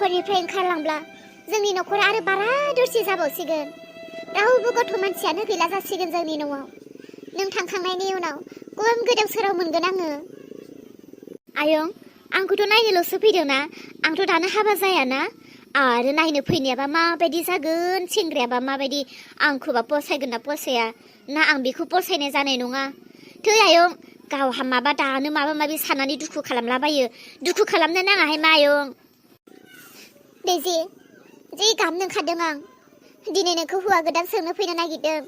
न'खरनिफ्राय ओंखारलांब्ला जोंनि न'खरा आरो बारा दरसि जाबावसिगोन। रावबो गथ' मानसियानो गैला जासिगोन जोंनि न'आव। नों थांखांनायनि उनाव खम गोदाव सोराव मोनगोन आङो। आयं, आंखौथ' नायनोल'सो फैदोंना, आंथ' दानो हाबा जायाना। आरो नायनो फैनायाबा माबायदि जागोन, सेंग्रायाबा माबायदि, आंखौबा फसायगोन ना फसाया, ना आं बेखौ फसायनाय जानाय नङा। थै आयं, गावहा माबा दानो माबा माबि साननानै दुखु खालामलाबायो। दुखु खालामनो नाङाहाय मा आयं। दैजि, जि गाबनो ओंखारदों आं। दिनै नोंखौ हौवा गोदान सोंनो फैनो नागिरदों।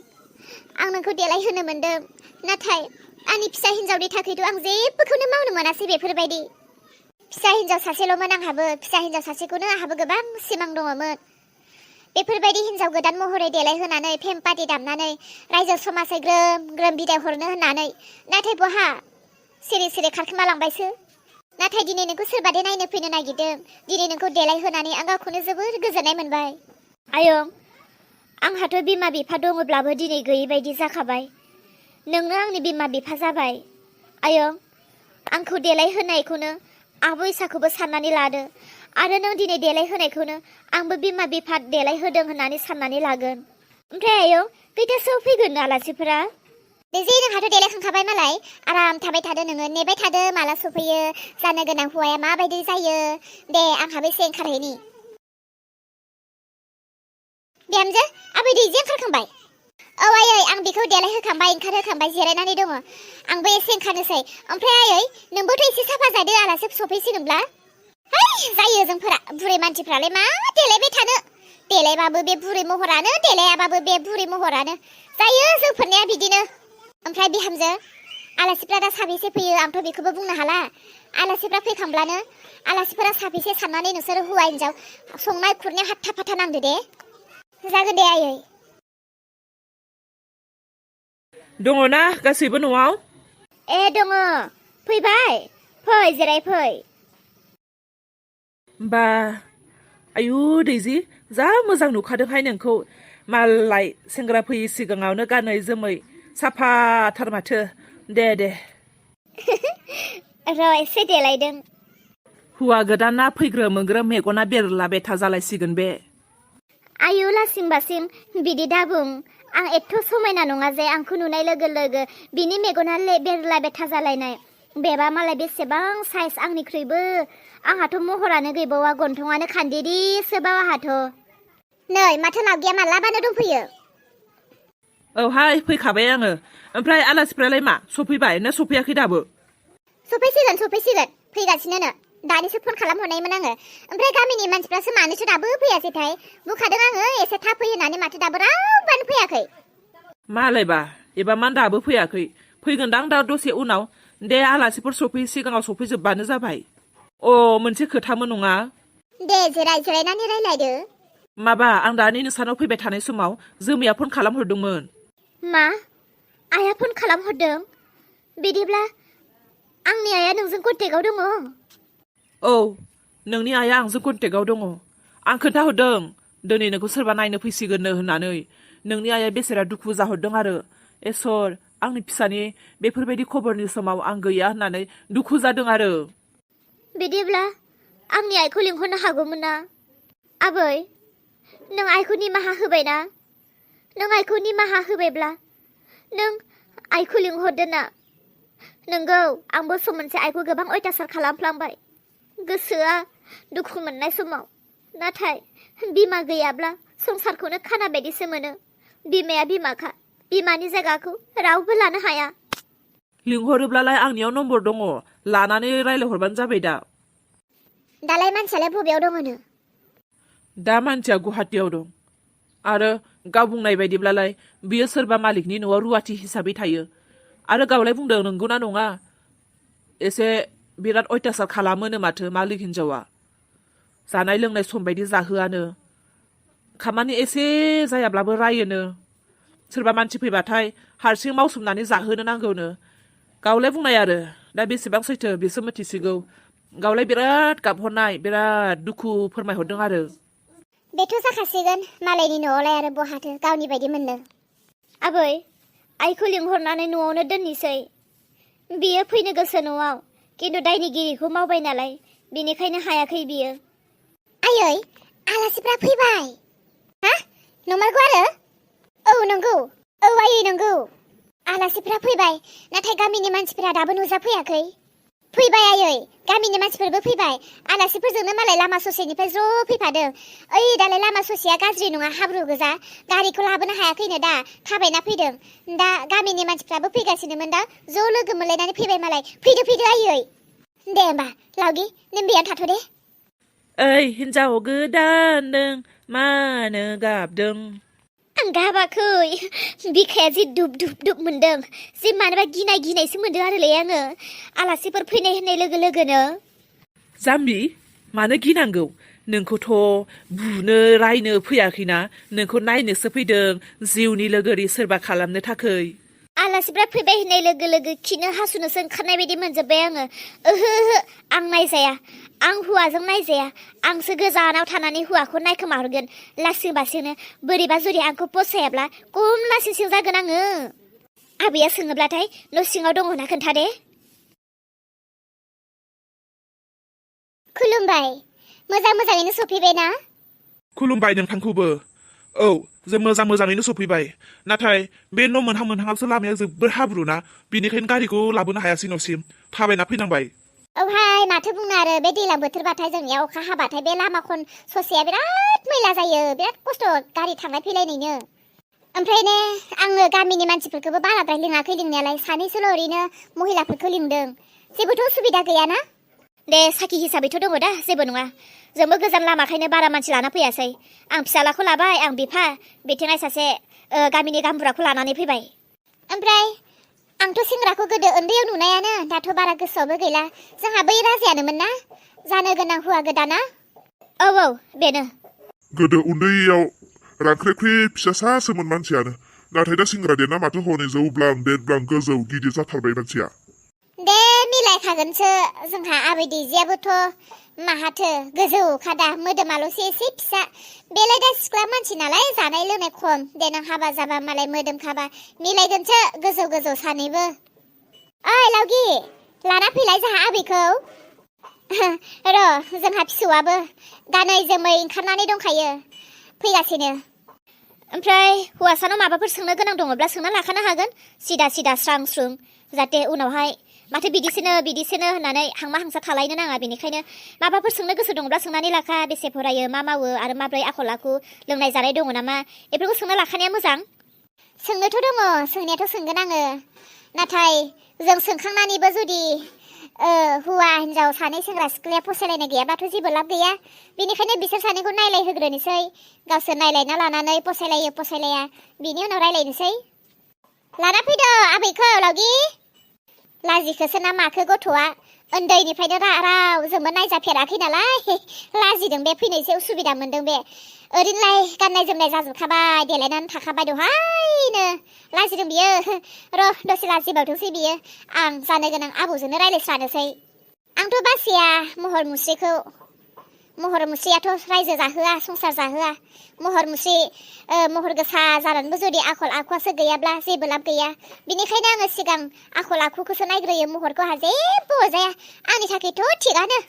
आं नोंखौ देलायहोनो मोनदों, नाथाय आंनि फिसा हिन्जावनि थाखायथ' आं जेबोखौनो मावनो मोनासै बेफोरबायदि। फिसा हिन्जाव सासेल'मोन आंहाबो, फिसा हिन्जाव सासेखौनो आंहाबो गोबां सिमां दङमोन। बेफोरबायदि हिन्जाव गोदान महरै देलायहोनानै फेम पार्टि दामनानै रायजो समाजै ग्रोम ग्रोम बिदाय हरनो होननानै, नाथाय बहा सिरि सिरि खारखोमालांबायसो। नाथाय दिनै नोंखौ सोरबादि नायनो फैनो नागिरदों। दिनै नोंखौ देलायहोनानै आं गावखौनो जोबोर गोजोननाय मोनबाय। आयं, आंहाथ' बिमा बिफा दङब्लाबो दिनै गैयै बायदि जाखाबाय। नोंनो आंनि बिमा बिफा जाबाय। आयं, आंखौ देलायहोनायखौनो आब' इसाखौबो साननानै लादो। आरो नों दिनै देलायहोनायखौनो आंबो बिमा बिफा देलायहोदों होननानै साननानै लागोन। ओमफ्राय आयं, खैथासोआव फैगोन आलासिफोरा? दैजि, नोंहाथ' देलायखांखाबाय मालाय। आराम थाबाय थादो नोङो, नेबाय थादो माला सफैयो, जानो गोनां हौवाया माबायदि जायो। दे, आंहाबो एसे ओंखारहैनि। बिहामजो, आबै दैजि ओंखारखांबाय? औ आयै, आं बेखौ देलायहोखांबाय, ओंखारहोखांबाय, जिरायनानै दङ। आंबो एसे ओंखारनोसै। ओमफ्राय आयै, नोंबोथ' एसे साफा जादो, आलासि सफैसिगोनब्ला। है, जायो जोंफोरा, बुरै मानसिफ्रालाय मा देलायबाय थानो। देलायबाबो बे बुरै महरानो, देलायाबाबो बे बुरै महरानो। जायो जोंफोरनिया बिदिनो। ओमफ्राय बिहामजो, आलासिफ्रा दा साबेसे फैयो आंथ' बेखौबो बुंनो हाला। आलासिफ्रा फैखांब्लानो आलासिफोरा साबेसे साननानै नोंसोर हौवा हिन्जाव संनाय खुरनायाव हाथा फाथा नांदो दे। जागोन दे आयै। दङना गासैबो न'आव? ए दङ, फैबाय, फै जिरायफै। बा, आयु दैजि, जा मोजां नुखादोंहाय नोंखौ। मालाय सेंग्रा फैयै सिगाङावनो गानै जोमै साफाथार माथो। दे दे। र' एसे देलायदों। हौवा गोदाना फैग्रोमोग्रोम मेगना बेरला-बेथा जालायसिगोन बे। आयु लासिं बासिं, बिदि दाबुं। आं एथ' समायना नङा जे आंखौ नुनाय लोगो लोगो बिनि मेगना बेरला बेथा जालायनाय। बेबा मालाय बेसेबां साइज आंनिख्रुइबो। आंहाथ' महरानो गैबावा, गन्थङानो खान्देरिसोबाव आंहाथ'। नै, माथो लावगिया मालाबानो दंफैयो। औहाय, फैखाबाय आङो। ओमफ्राय आलासिफ्रालाय मा, सफैबाय ना सफैयाखै दाबो? सफैसिगोन, फैगासिनो। दानिसो फन खालामहरनायमोन आङो। ओमफ्राय गामिनि मानसिफ्रासो मानोसो दाबो फैयासैथाय? बुंखादों आङो एसे थाब फै होननानै, माथो दाबो रावबोआनो फैयाखै। मालायबा, एबा मानो दाबो फैयाखै? फैगोनदां दा दसे उनाव। दे, आलासिफोर सफैयै सिगाङाव सफैजोबबानो जाबाय। मोनसे खोथामोन नङा? दे, जिरायनानै रायलायदो। माबा, आं दानि नोंसानाव फैबाय थानाय समाव जोमैया फन खालामहरदोंमोन। मा? आइया फन खालामहरदों? बिदिब्ला आंनि आइया नोंजों कन्टेक्टआव दङ? औ, नोंनि आइया आंजों कन्टेक्टआव दङ। आं खोन्थाहरदों दिनै नोंखौ सोरबा नायनो फैसिगोननो होननानै। नोंनि आइया बेसेरा दुखु जाहरदों आरो। इसोर, आंनि फिसानि बेफोरबायदि खबरनि समाव आं गैया होननानै दुखु जादों आरो। बिदिब्ला आंनि आइखौ लिंहरनो हागौमोन ना? आबै, नों आइखौ निमाहा होबायना? नों आइखौ निमाहा होबायब्ला नों आइखौ लिंहरदो ना। नोंगौ, आंबो सम मोनसे आइखौ गोबां अयथासार खालामफ्लांबाय। गोसोआ दुखु मोननाय समाव। नाथाय बिमा गैयाब्ला संसारखौनो खाना बायदिसो मोनो। बिमाया बिमाखा, बिमानि जायगाखौ रावबो लानो हाया। लिंहरोब्लालाय आंनियाव नम्बर दङ, लानानै रायज्लायहरबानो जाबाय दा। दालाय मानसियालाय बबेयाव दङनो? दा मानसिया गुवाहाटियाव दं। आरो गाव बुंनाय बायदिब्लालाय बियो सोरबा मालिकनि न'आव रुवाथि हिसाबै थायो। आरो गावलाय बुंदों नंगौना नङा, एसे बिराद अयथासार खालामोनो माथो मालिक हिन्जावा। जानाय लोंनाय सम बायदि जाहोआनो। खामानि एसे जायाब्लाबो रायोनो। सोरबा मानसि फैबाथाय हारसिं मावसोमनानै जाहोनो नांगौनो। गावलाय बुंनाय आरो, दा बेसेबां सैथो बेसो मिथिसिगौ। गावलाय बिराद गाबहरनाय, बिराद दुखु फोरमायहरदों आरो। बेथ' जाखासिगोन, मालायनि न'आवलाय आरो बहाथो गावनि बायदि मोननो। आबै, आइखौ लिंहरनानै न'आवनो दोननोसै। बियो फैनो गोसो न'आव, खिन्थु दायनिगिरिखौ मावबाय नालाय, बेनिखायनो हायाखै बियो। आयै आलासिफ्रा फैबाय हा नंमारगौ आरो औ नंगौ औ आयै नंगौ आलासिफ्रा फैबाय नाथाय गामिनि मानसिफ्रा दाबो नुजाफैयाखै फैबाय आयै गामिनि मानसिफोरबो फैबाय आलासिफोरजोंनो मालाय लामा ससेनिफ्राय ज' फैफादों ओइ दालाय लामा ससेया गाज्रि नङा हाब्रु गोजा गारिखौ लाबोनो हायाखैनो दा थाबायना फैदों दा गामिनि मानसिफ्राबो फैगासिनोमोन दा ज' लोगो मोनलायनानै फैबाय मालाय फैदो आयै दे होमबा लावगि नों बेयाव थाथ' दे ओइ हिन्जाव गोदान नों मानो गाबदों आं गाबाखै बिखाया जि दुब दुब मोनदों जि मानोबा गिनायसो मोनदों आरोलै आङो आलासिफोर फैनाय होननाय लोगो लोगोनो जाम्बि मानो गिनांगौ नोंखौथ' बुनो रायनो फैयाखैना नोंखौ नायनोसो फैदों जिउनि लोगोरि सोरबा खालामनो थाखै आलासिफ्रा फैबाय होननाय लोगो लोगो खिनो हासुनोसो ओंखारनाय बायदि मोनजोब्बाय आङो ओहो आं नायजाया आं हौवाजों नायजाया आंसो गोजानाव थानानै हौवाखौ नायखोमाहरगोन लासिं बासिंनो बोरैबा जुदि आंखौ फसायाब्ला खम लासिंसिं जागोन आङो आबैया सोङोब्लाथाय न' सिङाव दङ होनना खोन्थादे खुलुमबाय मोजाङैनो सफैबाय ना खुलुमबाय नोंथांखौबो औ जों मोजाङैनो सफैबाय नाथाय बे न' मोनहांसो लामाया जोबोर हाब्रु ना बेनिखायनो गारिखौ लाबोनो हायासै न'सिम थाबायना फैनांबाय औहाय माथो बुंनो आरो बे दैज्लां बोथोरबाथाय जोंनिया अखा हाबाथाय बे लामा ससेया बिराद मैला जायो बिराद खस्थ' गारि थांलाय फैलायनोनो ओमफ्राय ने आङो गामिनि मानसिफोरखौबो बाराद्राय लिङाखै लिंनायालाय सानैसोल' ओरैनो महिलाफोरखौ लिंदों जेबोथ' उसुबिदा गैयाना दे साखि हिसाबैथ' दङ दा जेबो नङा जोंबो गोजान लामाखायनो बारा मानसि लाना फैयासै आं फिसालाखौ लाबाय आं बिफा बिथिंहाय सासे गामिनि गामबुराखौ लानानै फैबाय ओमफ्राय आंथ' सेंग्राखौ गोदो उन्दैयाव नुनायानो दाथ' बारा गोसोआवबो गैला जोंहा बै राजायानोमोन ना जानो गोनां हौवा गोदाना औ बेनो गोदो उन्दैयाव रांख्रेख्रि फिसासासोमोन मानसियानो नाथाय दा सेंग्रा देरना माथो हनै जौब्लां बेदब्लां गोजौ गिदिर जाथारबाय मानसिया दे मिलायखागोनसो जोंहा आबै दैजियाबोथ' माहाथो गोजौ खादा मोदोमाल'सो एसे फिसा बेलाय दा सिख्ला मानसि नालाय जानाय लोंनाय खम देनां हाबा जाबा मालाय मोदोम खाबा मिलायगोनसो गोजौ सानैबो ओइ लावगि लाना फैलाय जोंहा आबैखौ र' जोंहा फिसौआबो गानै जोमै ओंखारनानै दंखायो फैगासिनो ओमफ्राय हौवासानाव माबाफोर सोंनो गोनां दङब्ला सोंना लाखानो हागोन सिदा स्रां स्रुं जाहाथे उनावहाय माथो बिदिसोनो होननानै हांमा हांसा थालायनो नाङा बेनिखायनो माबाफोर सोंनो गोसो दङब्ला सोंनानै लाखा बेसे फरायो मा मावो आरो माब्रै आखल आखु लोंनाय जानाय दङ नामा बेफोरखौ सोंना लाखानाया मोजां सोंनोथ' दङ सोंनायाथ' सोंगोन आङो नाथाय जों सोंखांनानैबो जुदि हौवा हिन्जाव सानै सेंग्रा सिख्लाया फसायलायनाय गैयाबाथ' जेबो लाब गैया बेनिखायनो बिसोर सानैखौ नायलायहोग्रोनोसै गावसोर नायलायना लानानै फसायलाया बिनि उनाव रायलायनोसै लाना फैदो आबैखौ लावगि लाजिखोसो ना माखो गथ'आ उन्दैनिफ्रायनो रावजोंबो नायजाफेराखै नालाय लाजिदों बे फैनोसो उसुबिदा मोनदों बे ओरैनोलाय गाननाय जोमनाय जाजोबखाबाय देलायनानै थाखाबाय दहायनो लाजिदों बियो र' दसे लाजिबावथोंसै बियो आं जानो गोनां आबौजोंनो रायलायस्रानोसै आंथ' बासिया महर मुस्रियाथ' रायजो जाहोआ संसार जाहोआ महर मुस्रि महर गोसा जानानैबो जुदि आखल आखुआसो गैयाब्ला जेबो लाब गैया बेनिखायनो आङो सिगां आखल आखुखौसो नायग्रोयो महरखौ आंहा जेबो अरजाया आंनि थाखायथ' थिगानो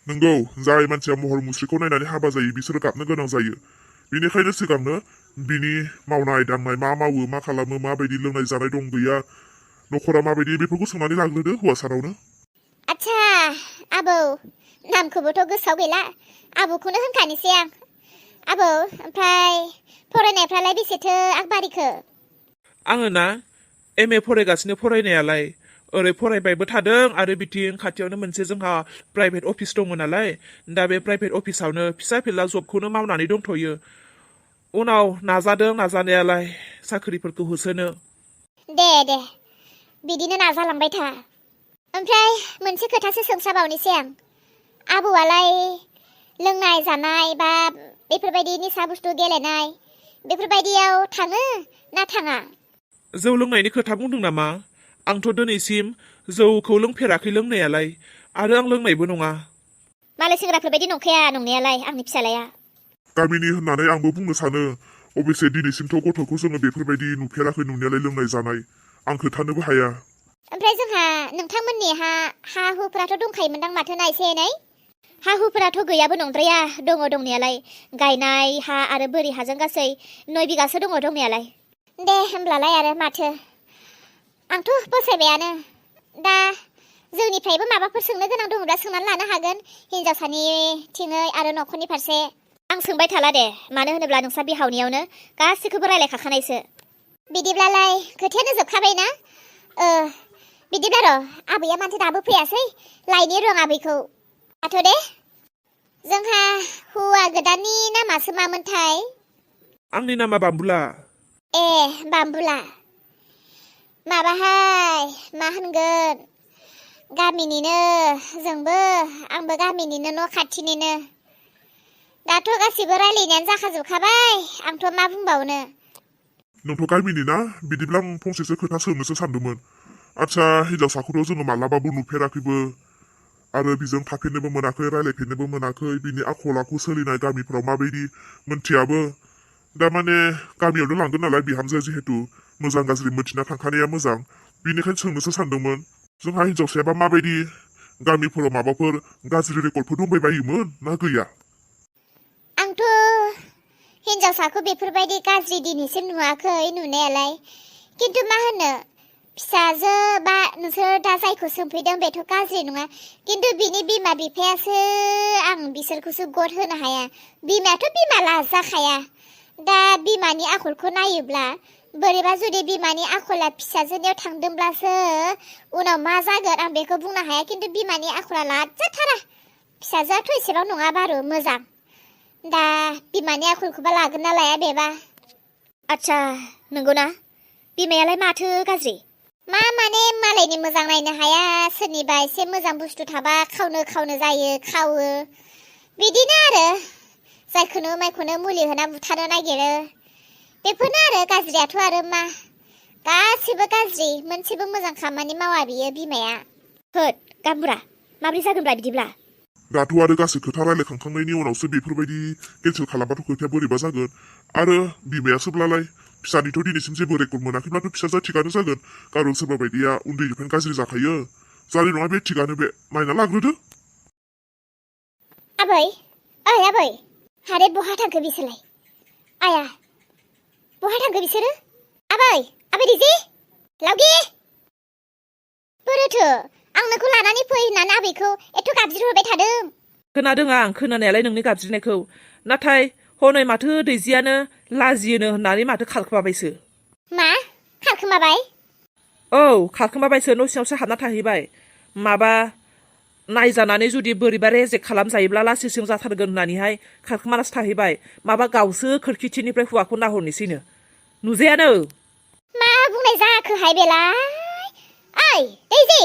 नंगौ जाय मानसिया महर मुस्रिखौ नायनानै हाबा जायो बिसोरो गाबनो गोनां जायो बेनिखायनो सिगांनो बिनि मावनाय दांनाय मा मावो मा खालामो माबायदि लोंनाय जानाय दं गैया न'खरा माबायदि बेफोरखौ सोंनानै लाग्रोदो हौवासानावनो आच्छा आबौ नामखौबोथ' गोसोआव गैला आबौखौनो होनखानोसै आं आबौ ओमफ्राय फरायनायफ्रालाय बेसेथो आगबारिखो आङो ना MA फरायगासिनो फरायनायालाय ओरै फरायबायबो थादों आरो बिथिं खाथियावनो मोनसे जोंहा प्राइभेट अफिस दङ नालाय दा बे प्राइभेट अफिसावनो फिसा फिला जबखौनो मावनानै दंथ'यो उनाव नाजादों नाजानायालाय साख्रिफोरखौ होसोनो दे बिदिनो नाजालांबाय था ओमफ्राय मोनसे खोथासो सोंस्राबावनोसै आं आबौआलाय लोंनाय जानाय बा बेफोरबायदि निसा बुस्थु गेलेनाय बेफोरबायदियाव थाङो ना थाङा जौ लोंनायनि खोथा बुंदों नामा आंथ' दिनैसिम जौखौ लोंफेराखै लोंनायालाय आरो आं लोंनायबो नङा मालाय सेंग्राफोरबायदि नंखाया नंनायालाय आंनि फिसालाया गामिनि होननानै आंबो बुंनो सानो अबयसे दिनैसिमथ' गथ'खौ जोङो बेफोरबायदि नुफेराखै नुनायालाय लोंनाय जानाय आं खोथानोबो हाया ओमफ्राय जोंहा नोंथांमोननि हा हुफ्राथ' दंखायोमोनदां माथो ना एसे एनै हा हुफोराथ' गैयाबो नंद्राया दङ दंनायालाय गायनाय हा आरो बोरि हाजों गासै 9 बिगासो दङ दंनायालाय दे होमब्लालाय आरो माथो आंथ' फसायबायानो दा जोंनिफ्रायबो माबाफोर सोंनो गोनां दङब्ला सोंनानै लानो हागोन हिनजावसानि थिङै आरो न'खरनि फारसे आं सोंबाय थाला दे मानो होनोब्ला नोंसा बिहावनियावनो गासैखौबो रायलायखाखानायसो बिदिब्लालाय खोथायानो जोबखाबायना बिदिब्ला र' आबैया माथो दाबो फैयासै लायनि रं आबैखौ दाथ' दे जोंहा हौवा गोदाननि नामासो मामोनथाय आंनि नामा बाम्बुला ए बाम्बुला माबाहाय मा होनगोन गामिनिनो जोंबो आंबो गामिनिनो न' खाथिनिनो दाथ' गासिबो रायलायनायानो जाखाजोबखाबाय आंथ' मा बुंबावनो नोंथ' गामिनि ना बिदिब्ला आं फंसेसो खोथा सोंनोसो सानदोंमोन आदसा हिन्जावसाखौथ' जोङो मालाबाबो नुफेराखैबो आरो बिजों थाफेरनोबो मोनाखै रायलायफेरनोबो मोनाखै बिनि आखल आखु सोलिनाय गामिफ्राव माबायदि मोनथियाबो दा माने गामियावनो लांगोन नालाय बिहामजो जिहेतु मोजां गाज्रि मोनथिना थांखानाया मोजां बिनिखायनो सोंनोसो सानदोंमोन जोंहा हिन्जावसायाबा माबायदि गामिफोराव माबाफोर गाज्रि रेकर्डफोर दंबाय बायोमोन ना गैया आंथ' हिनजावसाखौ बेफोरबायदि गाज्रि दिनैसिम नुवाखै नुनायालाय खिन्थु मा होनो फिसाजो बा नोंसोर दा जायखौ सोंफैदों बेथ' गाज्रि नङा खिन्थु बिनि बिमा बिफायासो आं बिसोरखौसो गद होनो हाया बिमायाथ' बिमा लाजाखाया दा बिमानि आखलखौ नायोब्ला बोरैबा जुदि बिमानि आखला फिसाजोनियाव थांदोंब्लासो उनाव मा जागोन आं बेखौ बुंनो हाया खिन्थु बिमानि आखला लाजाथारा फिसाजोआथ' एसेबां नङा बारु मोजां दा बिमानि आखलखौबा लागोन ना लाया बेबा आच्छा नंगौना बिमायालाय माथो गाज्रि मा माने मालायनि मोजां नायनो हाया सोरनिबा एसे मोजां बुस्थु थाबा खावनो जायो खावो बिदिनो आरो जायखौनो माइखौनो मुलि होना बुथारनो नागिरो बेफोरनो आरो गाज्रियाथ' आरो मा गासिबो गाज्रि मोनसेबो मोजां खामानि मावा बियो बिमाया होद गामबुरा माब्रै जागोनब्रा बिदिब्ला दाथ' आरो गासै खोथा रायलायखांखांनायनि उनावसो बेफोरबायदि केन्सेल खालामबाथ' खोथाया बोरैबा जागोन आरो बिमायासोब्लालाय फिसानिथ' दिनैसिम जेबो रेकर्ड मोनाखैब्लाथ' फिसाजोआ थिगानो जागोन खारन सोरबा बायदिया उन्दैनिफ्रायनो गाज्रि जाखायो जानाय नङा बे थिगानो बे नायना लाग्रोदो आबै ओइ आबै हारे बहा थांखो बिसोरलाय आया बहा थांखो बिसोरो आबै दिजि लावगि बोरोथो आं नोंखौ लानानै फै होननानै आबैखौ एथ' गाबज्रिहरबाय थादों खोनादों आं खोनानायालाय नोंनि गाबज्रिनायखौ नाथाय हनै माथो दैजियानो लाजियोनो होननानै माथो खारखोमाबायसो मा खारखोमाबाय औ खारखोमाबायसो न' सिङावसो हाबना थाहैबाय माबा नायजानानै जुदि बोरैबा रेजेक्ट खालामजायोब्ला लासिं जाथारगोन होननानैहाय खारखोमानासो थाहैबाय माबा गावसो खोरखिथिनिफ्राय हौवाखौ नाहरनोसैनो नुजायानो मा बुंनाय जाखोहाय बेलाय ओइ दैजि